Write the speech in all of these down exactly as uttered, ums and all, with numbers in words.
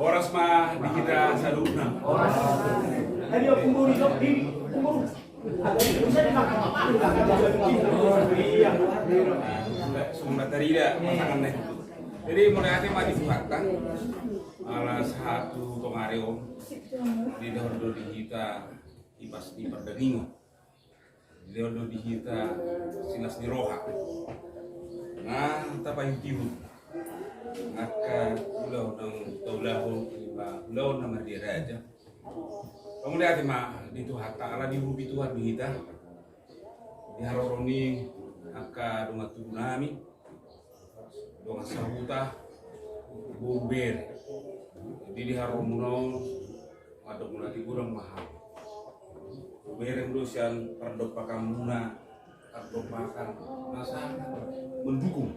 Horas ma di hita saluhutna. Sumbatarida pasangan na i. Jadi mauliate ma di Tuhanta ala sahat tu tongari on, didahor do di hita ipas ni pardagingon. Didahor do di hita silas ni roha. Nga tapaihutihut angka ulaon na taulahon, ima ulaon na mardia raja. Mauliate ma di Tuhanta ala diurupi Tuhan di hita di haroro ni angka dongan tubu nami, dongan sahuta, boru bere. Jadi di haroromuna on mandok mauliate godang ma hami. Boru bere do sian pardompakanmuna, pardompakan na sangat mendukung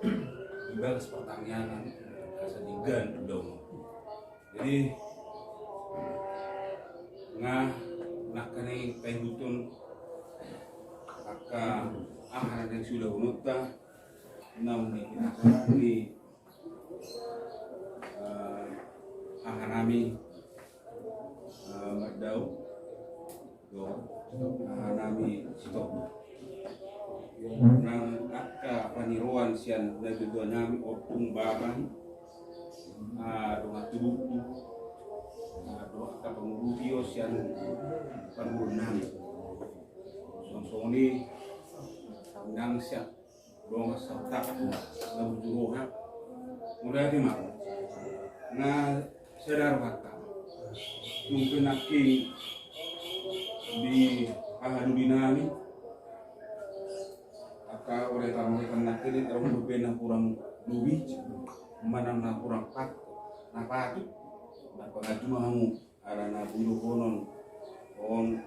di bagas partangiangan asa denggan ulaon. Jadi nga nangkaning paihuthon angka aha na naeng siulahononta, naung dipinasarang di, eh, aha nami, eh, mardau do aha nami sitong. Nang angka paniroan sian natuatua nami, ompung, barang, ah, dongan tubu, ah, dongan angka pangurupi sian parngoluon nami. Songon songon i nang sian dongan sahuta na burju roha. Mauliate ma. Nga sada rohanta. Nunga nangkin di aha lobi nami, angka uretan-uretan nangkin, adong dope na hurang lobi manang na hurang pat, na patut. Na pangaju ma hamu. Ala na boi dohonon on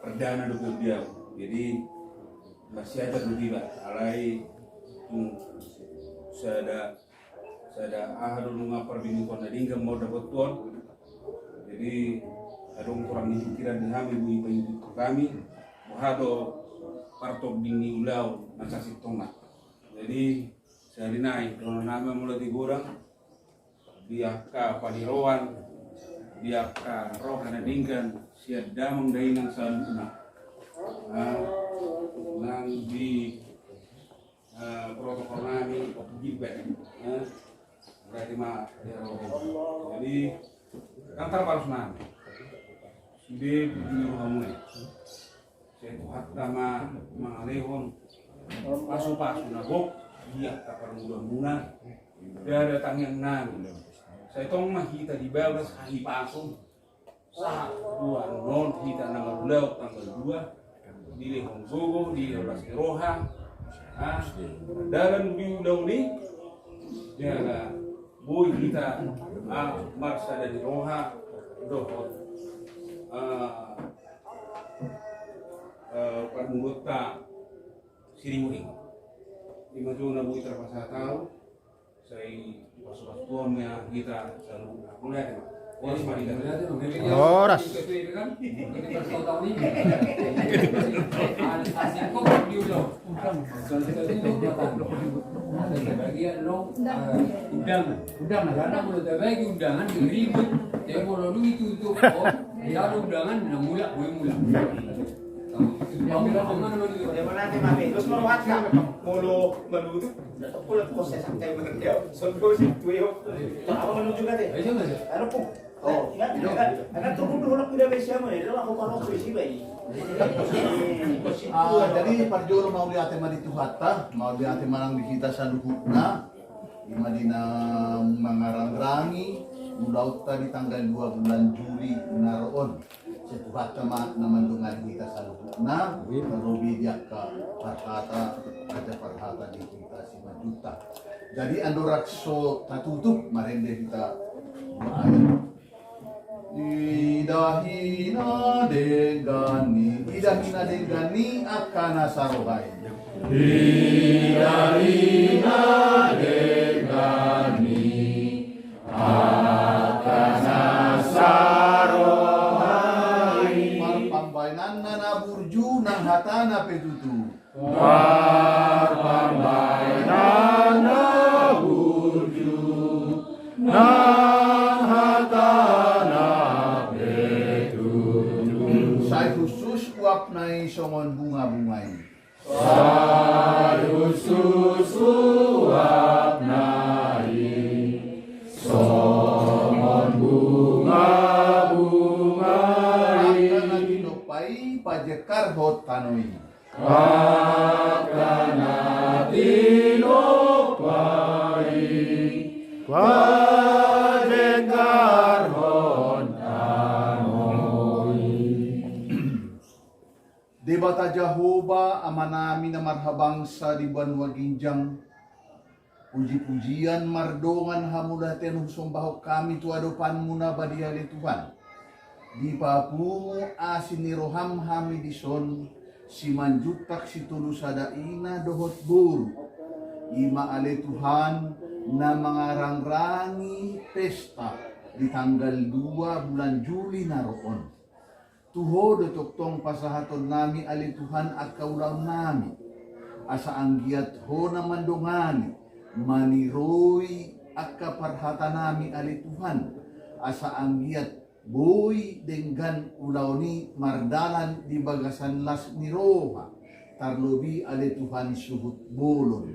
perdana dope di au. Jadi marsiajar dope iba, alai tung sada, sada aha do nunga parbinotoan na denggan ma on dapothon. Jadi adong hurang ni pikiran di hami, boi paihuthon hami boha do partording ni ulaon na sasintongna. Jadi sahali nai dohonon nami ma mauliate godang di angka paniroan, di angka roha na denggan sian damang dainang saluhutna. Ah, nang di, eh, protokol nami, Gilbert, eh, berarti ma, ya, jadi nang tarparus nami. Sude di rohamuna i. Sai Tuhanta ma mangalehon pasupasu na gok di angka parngoluonmuna, ndada tangiang nami. Sai tong ma hita di bagas hahipason sahat tu annon hita na marulaon tanggal dua, dilehon gogo, dilehon las ni roha, ah, dalan di ulaon i, jala boi hita, ah, marsada ni roha dohot, ah, eh, parngoluonta Sirimuring. Ima jo na boi tarpasahat au, sai pasu-pasu Tuhan ma hita saluhutna. Mauliate ma. Horas ma di hita. Horas. Horas. Asing kok di ulo. Kalau kita duduk makan. Ada sebagian lo, eh, undangan. Undangan. Karena kalau terbagi undangan, ribut. Tapi kalau dulu itu, itu, oh, ya ada undangan, nah, mulak, gue mulak. Terus mau lihat, Pak. Molo maludu, nggak tahu, proses sampai menendang. Soal proses itu, yo. Apa menuju kate? Ayo, Mas. Anu, Pung. Oh, ya, ya. Akan turun dulu, udah, Mas, ya, Mas. Itu aku kalau ke sini, Pak. Ah, jadi parjolo mauliate ma di Tuhanta, mauliate ma nang di hita saluhutna. Ima di na mangarangrangi ulaonta di tanggal dua bulan Juli na ro on. Sai Tuhanta ma na mandongani hita saluhutna, terlebih di angka parhata, raja parhata di hita Simanjuntak. Jadi andorang so tatutup, marende hita dua ayat. Idahi na denggan ni, idahi na denggan ni angka na saroha i. Idahi na denggan ni angka na saroha i. Marpambahenanna na burju, nang Hatana pe tutu. Parpambahenan na burju, nang hatana pe tutu. Sai hushus uapna i songon bungabunga i. Sai hushus uapna i songon bungabunga i. Angka na tinompa i pajengkarhon tano i. Angka na tinompa i pajengkarhon tano i. Debata Jahowa, Amanami na marhabangsa di banua ginjang, puji-pujian mardongan hamuliateon husombahon hami tu adopanmu na badia ale Tuhan. Dipapungu asi ni roham hami dison, simanjuntak sitolu sada ina dohot boru. I ma ale Tuhan na mangarangrangi pesta di tanggal dua bulan Juli na ro on. Tu Ho do tongtong pasahatonnami ale Tuhan angka ulaonnami, asa anggiat Ho na mandongani, maniroi angka parhatanami ale Tuhan, asa anggiat boi denggan ulaon i mardalan di bagasan las ni roha, tarlobi ale Tuhan suhut bolon.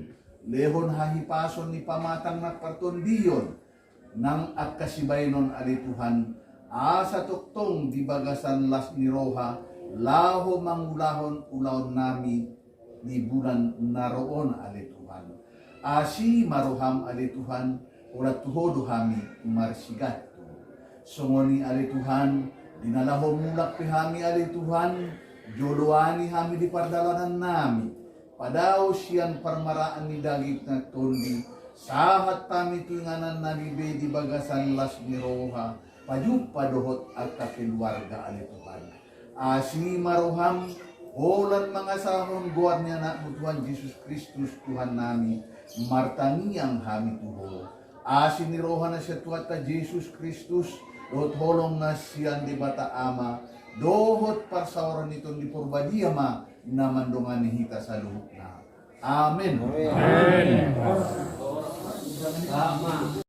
Lehon hahipason ni pamatang nang partondion, nang angka sibahenon ale Tuhan, asa tongtong di bagasan las ni roha, laho mangulahon ulaonnami di bulan na ro on ale Tuhan. Asi ma roham ale Tuhan, holan tu Ho do hami marsigantung. Songon i ale Tuhan, di na laho mulak pe hami ale Tuhan, joloani hami di pardalanannami, padao sian parmaraan ni daging nang tondi, sahat hami tu inganannami be di bagasan las ni roha, pajumpa dohot angka keluarga ale Tuhan. Asi ma roham, holan mangasahon goar ni Anakmu Tuhan Jesus Kristus Tuhannami, martangiang hami tu Ho. Asi ni roha na sian Tuhanta Jesus Kristus, dohot holong na sian Debata Ama, dohot parsaoran ni Tondi Porbadia ma na mandongani hita saluhutna. Amen. Amen.